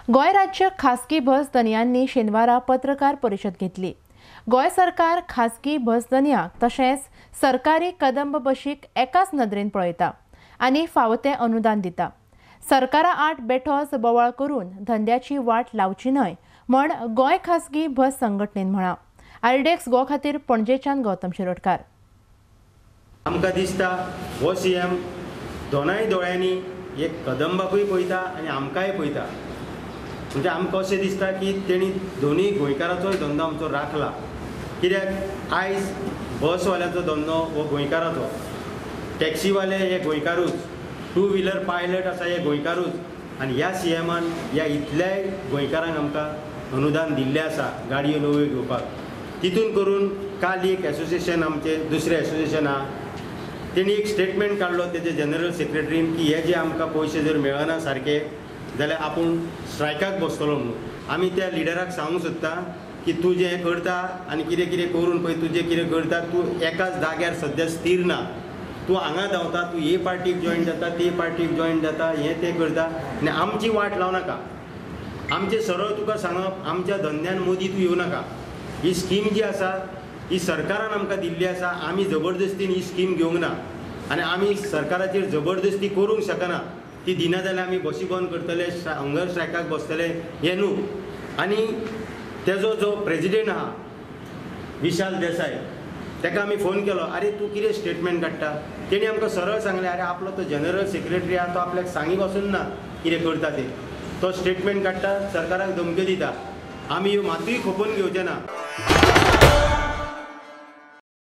गोंय राज्य खासगी बस धनयांनी शेनवारा पत्रकार परिशद घेतली. गोंय सरकार खासगी बस धनयांक तशेंच सरकारी कदंब बशीक एकाच नदरेन पळयता आनी फावो तें अनुदान दिता. सरकारा आड बेठोच बोवाळ करून धंद्याची वाट लावची न्हय म्हण गोंय खासगी बस संघटनेन म्हळां. आरडीएक्स गोवा खातीर पणजेच्यान गौतम शिरोडकार. आमकां दिसता हो सीएम दोनाय दोळ्यांनी एक कदंबाकूय पळयता आनी आमकांय पळयता. म्हणजे आमकां अशें दिसता की तेणी दोनूय गोंयकाराचोय धंदो आमचो राखला. कित्याक आयज बसवाल्याचो धंदो हो गोंयकाराचो, टॅक्सीवाले हे गोंयकारूच, टू व्हिलर पायलट आसा हे गोंयकारूच. आनी ह्या सीएमान ह्या इतल्याय गोंयकारांक आमकां अनुदान दिल्लें आसा गाडयो नव्यो घेवपाक. तितून करून काल एक एसोसिएशन आमचें दुसरें एसोसिएशन आहा तेणी एक स्टेटमेंट काडलो तेजे जनरल सेक्रेटरीन की हे जे आमकां पयशे जर मेळना सारके जाल्यार आपूण स्ट्रायकाक बसतलो म्हणून. आमी त्या लिडराक सांगूंक सोदता की तूं जें करता आनी कितें कितें करून पळय तुजें कितें करता, तूं एकाच जाग्यार सद्या स्थीर ना. तूं हांगा धांवता, तूं हे पार्टीक जॉयन जाता, ते पार्टीक जॉयन जाता, हें तें करता आनी आमची वाट लावं नाका. आमचें सरळ तुका सांगप, आमच्या धंद्यान मोदी तूं येवं नाका. ही स्कीम जी आसा ही सरकारान आमकां दिल्ली आसा, आमी जबरदस्तीन ही स्कीम घेवंक ना आनी आमी सरकाराचेर जबरदस्ती करूंक शकना. ती दिना जाल्यार आमी बसी बंद करतले, हंगर स्ट्रायकाक बसतले हें न्हू. आनी तेजो जो प्रेजिडेंट आहा विशाल देसाय तेका आमी फोन केलो, आरे तूं कितें स्टेटमेंट काडटा? तेणी आमकां सरळ सांगलें, आरे आपलो तो जनरल सेक्रेटरी आहा तो आपल्याक सांगी पासून ना कितें करता तें. तो स्टेटमेंट काडटा, सरकाराक धमक्यो दिता. आमी ह्यो मातूय खपोवन घेवचे ना.